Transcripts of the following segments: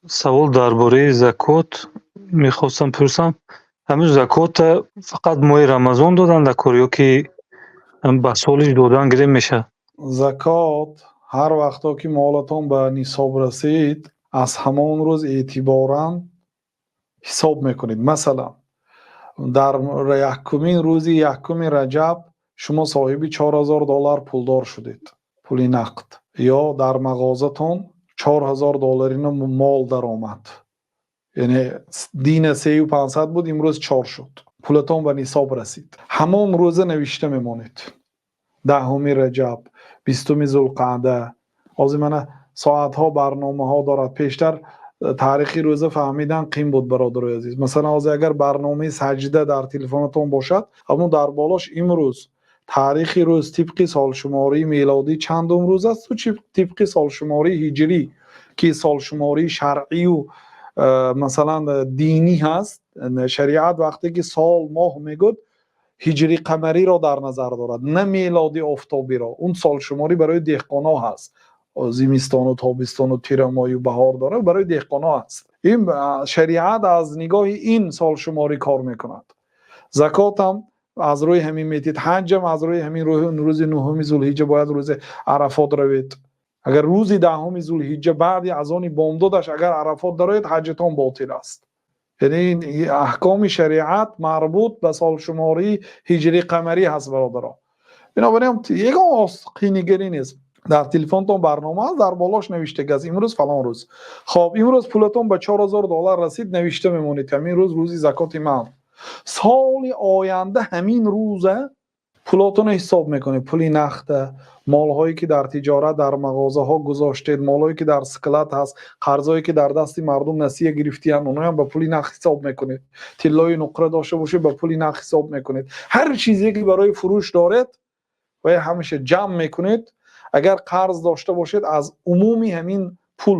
Савол дар бораи закот мехостам пурсам. Ҳамин закота фақат моҳи Рамазон додан дар кор ё ки ба солиш додан гирем мешавад? Закот ҳар вақто ки молатон ба нисоб расид, аз ҳамон рӯз эътиборан ҳисоб мекунед. Масалан, дар якумин рӯзи якуми раҷаб шумо соҳиби 4000 доллар пулдор шудед, пули нақд, ё дар мағозатон 4000 долларина мол даромад, яъне дина 3500 буд, имрӯз чор шуд, пулатон ба нисоб расид, ҳамон рӯза навишта мемонед: 10-уми раҷаб, 20-уми зулқаъда. Ҳозир мана соатҳо, барномаҳо дорад. Пештар таърихи рӯза фаҳмидан қин буд, бародарои азиз. Масалан, ҳозир агар барномаи саҷда дар телефонатон бошад, ҳамон дар болош имрӯз таърихи рӯз тибқи солшумории мелодӣ чандум рӯз асту тибқи солшумории ҳиҷрӣ, ки солшумории шаръию масалан, динӣ ҳаст. Шариат вақте ки сол, моҳ мегӯяд, ҳиҷри қамариро дар назар дорад, на мелоди офтобиро. Он солшуморӣ барои деҳқонҳо ҳаст, зимистону тобистону тирамоҳю баҳор дорад, барои деҳқонҳо ҳаст. Ин шариат аз нигоҳи ин солшуморӣ кор мекунад. Закотам аз рӯи ҳамин метид, ҳаҷам аз рӯи ҳамин. Рӯзи 9-уми зулҳиҷа бояд рӯзи Арафот равед. Агар рӯзи 10-уми зулҳиҷа баъди азони бомдодаш агар Арафот дароед, ҳаҷатон ботил аст. Яъне ин аҳкоми шариат марбут ба солшумории ҳиҷри қамарӣ ҳаст, бародарон. Бинобар ин ягон қийнигарӣ нест. Дар телефонтон барнома аст, дар болош навиштагааст: имрӯз фалон рӯз. Хоб, имрӯз пулатон ба 4000 доллар расид, навишта мемонед: ҳамин рӯз рӯзи закоти ман. Соли оянда ҳамин рӯза пулотонро ҳисоб мекунед: пули нақда, молҳое ки дар тиҷорат, дар мағозаҳо гузоштед, молҳое ки дар склад ҳаст, қарзҳое ки дар дасти мардум насия гирифтиянд, оноям ба пули нақд ҳисоб мекунед. Тиллою нуқра дошта бошед, ба пули нақд ҳисоб мекунед. Ҳар чизе ки барои фурӯш доред ва ҳамаша ҷамъ мекунед. Агар қарз дошта бошед, аз умуми ҳамин пул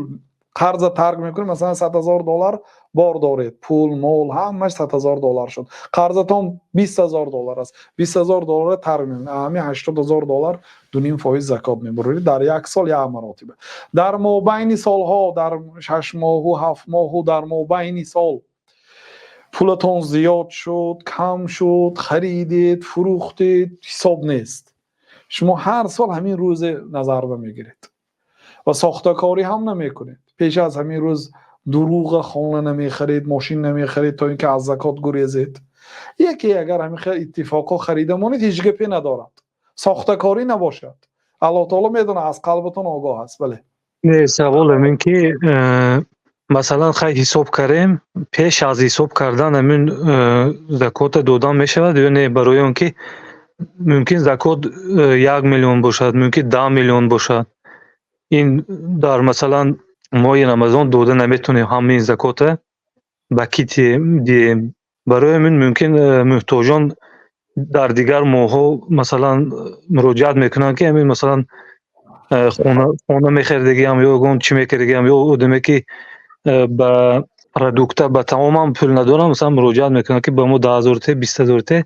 қарза тарк мекунед. Масалан, 100 000 доллар бор доред, пул, мол, ҳамаш 100 000 доллар шуд, қарзатон 20 000 доллар аст, 20 000 долларро тарк мекунед, ҳамин 80 000 доллар 2,5% закот мебуред дар як сол як маротиба. Дар мобайни солҳо, дар 6 моҳу 7 моҳу дар мобайни сол пулатон зиёд шуд, кам шуд, харидед, фурӯхтед, ҳисоб нест. Шумо ҳар сол ҳамин рӯзе назар ба мегиред ва сохтакорӣ ҳам намекунед. Пеш аз ҳамин рӯз дурӯға хона намехаред, мошин намехаред, то ин ки аз закот гурезед. Яке агар ҳамин хел иттифоқҳо харида монед, ҳеҷ гапе надорад, сохтакорӣ набошад. Аллоҳ таоло медонад, аз қалбатон огоҳ аст. Бале. Не, саволам ин ки масалан, хай, ҳисоб кардем, пеш аз ҳисоб кардан ҳамин закота додан мешавад ё не? Барои он ки мумкин закот 1 миллион бошад, мумкин 10 миллион бошад. Ин дар, масалан, моҳи Рамазон дода наметавонем ҳамаи закота, ба кӣ диҳем? Барои ҳамин мумкин муҳтоҷон дар дигар моҳҳо, масалан, муроҷиат мекунанд, ки ҳамин, масалан, хона мехаридагиам ё ягон чӣ мекардагиам, ё одаме ки ба продукта, ба таомам пул надорам, масалан, муроҷиат мекунанд, ки ба мо 10 000 те, 20 000 те.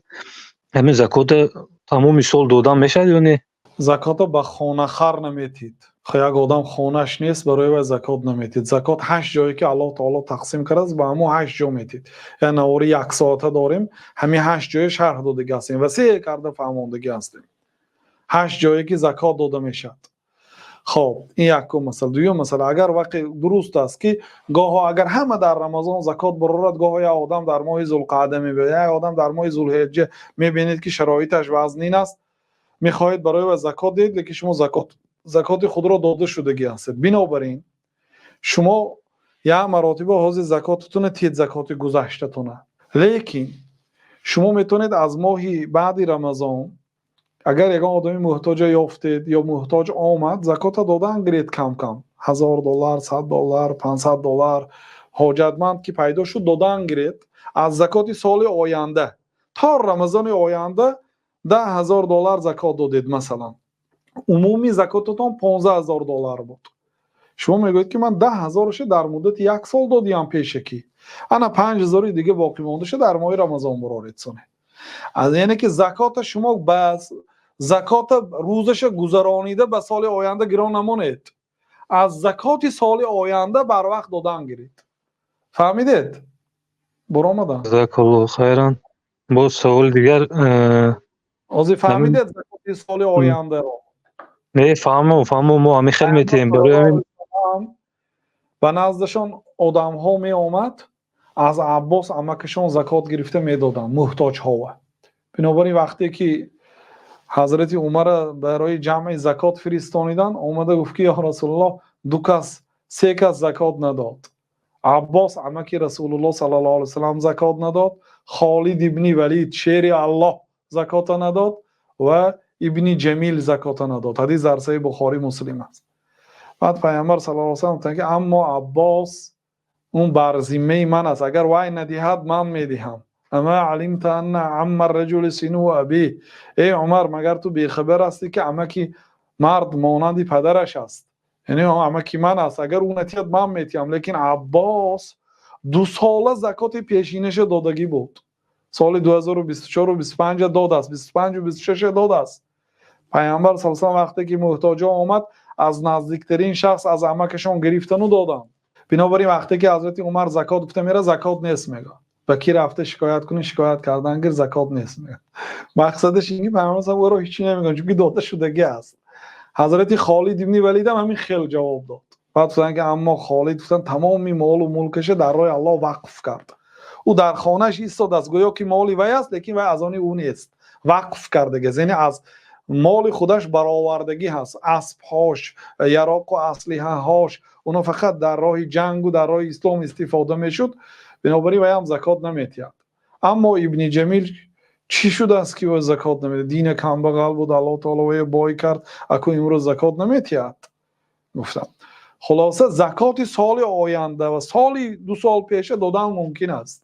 Ҳамин закота тамоми сол додан мешавад ё не? Закота ба хонахар наметиҳед. Як одам хонаш нест, барои вай закот наметиҳед. Закот ҳашт ҷое ки Аллоҳ таоло тақсим кардааст, ба ҳамон ҳашт ҷо метиҳед. Як навори яксоата дорем, ҳамин ҳашт ҷоя шарҳ додагӣ ҳастем, васеъ карда фаҳмондагӣ ҳастем, ҳашт ҷое ки закот дода мешавад. Хоб, ин якум масъала. Дуюм масъала: агар вақте, дуруст аст, ки гоҳо агар ҳама дар Рамазон закот барорад, гоҳо як одам дар моҳи зулқаъда мебиёяд, як одам дар моҳи зулҳиҷҷа, мебинед ки шароиташ вазнин аст, мехоҳед барои вай закот диҳед, лекин шумо закоти худро дода шудагӣ ҳастед. Бинобар ин шумо як маротиба ҳозир закотатона тиҳед, закоти гузаштатона, лекин шумо метавонед аз моҳи баъди Рамазон, агар ягон одами муҳтоҷа ёфтед ё муҳтоҷ омад, закота додан гиред кам кам, 1000 доллар, 100 доллар, 500 доллар, ҳоҷатманд ки пайдо шуд, додан гиред. Аз закоти соли оянда то Рамазони оянда 10 000 доллар закот додед, масалан, умумии закотатон 15 000 доллар буд. Шумо мегӯед, ки ман 10 ҳазораша дар муддати як сол додиям пешакӣ, ана 5000-и дига боқӣ мондаша дар моҳи Рамазон буроред. Соне аз яъне ки закота шумо ба закота рӯзаша гузаронида ба соли оянда гирон намонед. Аз закоти соли оянда барвақт додан гиред. Фаҳмидед? Буромадам. Ҷазакаллоҳу хайран. Боз саволи дигар. Ҳозир фаҳмидед закоти соли ояндаро? Не, фаҳмо, фаҳмо, мо ҳамин хел метиҳем барои ҳамин. Ба наздашон одамҳо меомад, аз Аббос амакашон закот гирифта медоданд муҳтоҷҳова. Бинобар ин, вақте ки ҳазрати Умара барои ҷамъи закот фиристониданд, омада гуфт, ки: «Ё Расулуллоҳ, ду кас, се кас закот надод. Аббос амаки Расулуллоҳ саллаллоҳу алайҳи васаллам закот надод, Холид ибни Валид, шери Аллоҳ, закота надод ва Ибни Ҷамил закота надод». Ҳадис дар Саҳиҳи Бухорӣ, Муслим аст. Баъд Пайғамбар саллаллоҳу алайҳи васаллам гуфтанд, ки: «Аммо Аббос, он бар зиммаи ман аст, агар вай надиҳад, ман медиҳам». أما علمت أن عم الرجل صنو أبيه. Эй Умар, магар ту бехабар ҳастӣ, ки амаки мард монанди падараш аст? Яъне амаки ман аст, агар ӯ натиҳад, ман метиҳам. Лекин Аббос 2 сола закоти пешинаша додагӣ буд, соли 2024 25 додааст, 25 26 додааст». Пайғамбар саллаллоҳу алайҳи васаллам вақте ки муҳтоҷо омад, аз наздиктарин шахс, аз амакашон гирифтану доданд. Бинобар ин, вақте ки ҳазрати Умар закот гуфта мера, «Закот нест», мегӯяд. Ба кӣ рафта шикоят кунӣ, шикоят кардан гир, «Закот нест», мегӯяд. Мақсадаш ин ки Пайғамбар ӯро ҳечӣ намегӯяд, чунки дода шудагӣ аст. Ҳазрати Холид ибни Валидам ҳамин хел ҷавоб дод. Баъд гуфтанд, ки аммо Холид, гуфтанд, тамоми молу мулкаша дар роҳи Аллоҳ вақф кард. Ӯ дар хонааш истодааст, гӯё ки моли вай аст, лекин вай аз они ӯ нест, вақф кардагиаст, яъне аз моли худаш баровардагӣ ҳаст. Аспҳош, яроқу аслиҳаҳош, оно фақат дар роҳи ҷангу дар роҳи ислом истифода мешуд. Бинобар ин вай ҳам закот наметиҳад. Аммо Ибни Ҷамил чӣ шудааст, ки ӯ закот намедиҳад? Дина камбағал буд, Аллоҳ таоло вайро бой кард, акун имрӯз закот наметиҳад, гуфтам. Хулоса, закоти соли оянда ва соли 2 сол пеша додан мумкин аст,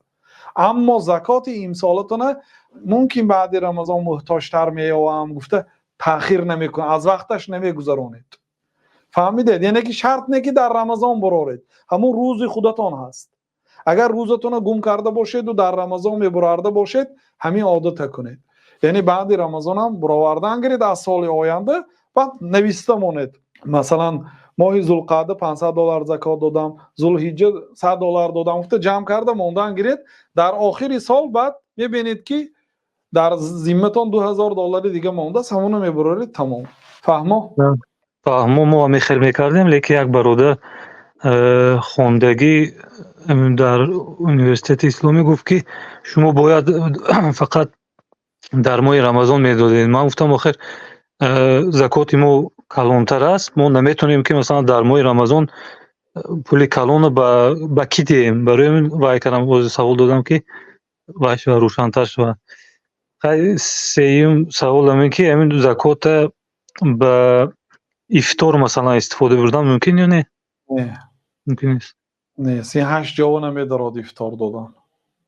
аммо закоти имсолатона мумкин баъди Рамазон муҳтоҷтар меёвам гуфта, таъхир намекунад, аз вақташ намегузаронед. Фаҳмидед? Яъне ки шарт не, ки дар Рамазон буроред, ҳамун рӯзи худатон ҳаст. Агар рӯзатонро гум карда бошеду дар Рамазон мебурарда бошед, ҳамин одата кунед, яъне баъди Рамазонам буровардан гиред аз соли оянда. Баъд нависта монед, масалан, моҳи зулқаъда 500 доллар закот додам, зулҳиҷҷа 100 доллар додам гуфта, ҷамъ карда мондан гиред. Дар охири сол баъд мебинед, ки дар зимматон 2000 доллари дига мондааст, ҳамоно мебуроред, тамом. Фаҳмо? Фаҳмо, мо ҳамин хел мекардем, лекин як бародар хондагӣ дар университети исломӣ гуфт, ки шумо бояд фақат дар моҳи Рамазон медодед. Ман гуфтам, охир закоти мо калонтар аст, мо наметавонем, ки масалан дар моҳи Рамазон пули калонро ба кӣ диҳем. Барои ҳамин вай кардам, савол додам, ки вай шавад, рӯшантар шавад. Сеюм савол ҳамин, ки ҳамин закота ба ифтор масалан истифода бурдан мумкин ё не? Не. Мумкин нест. Не, 38 ҷово намедарод ифтор додан.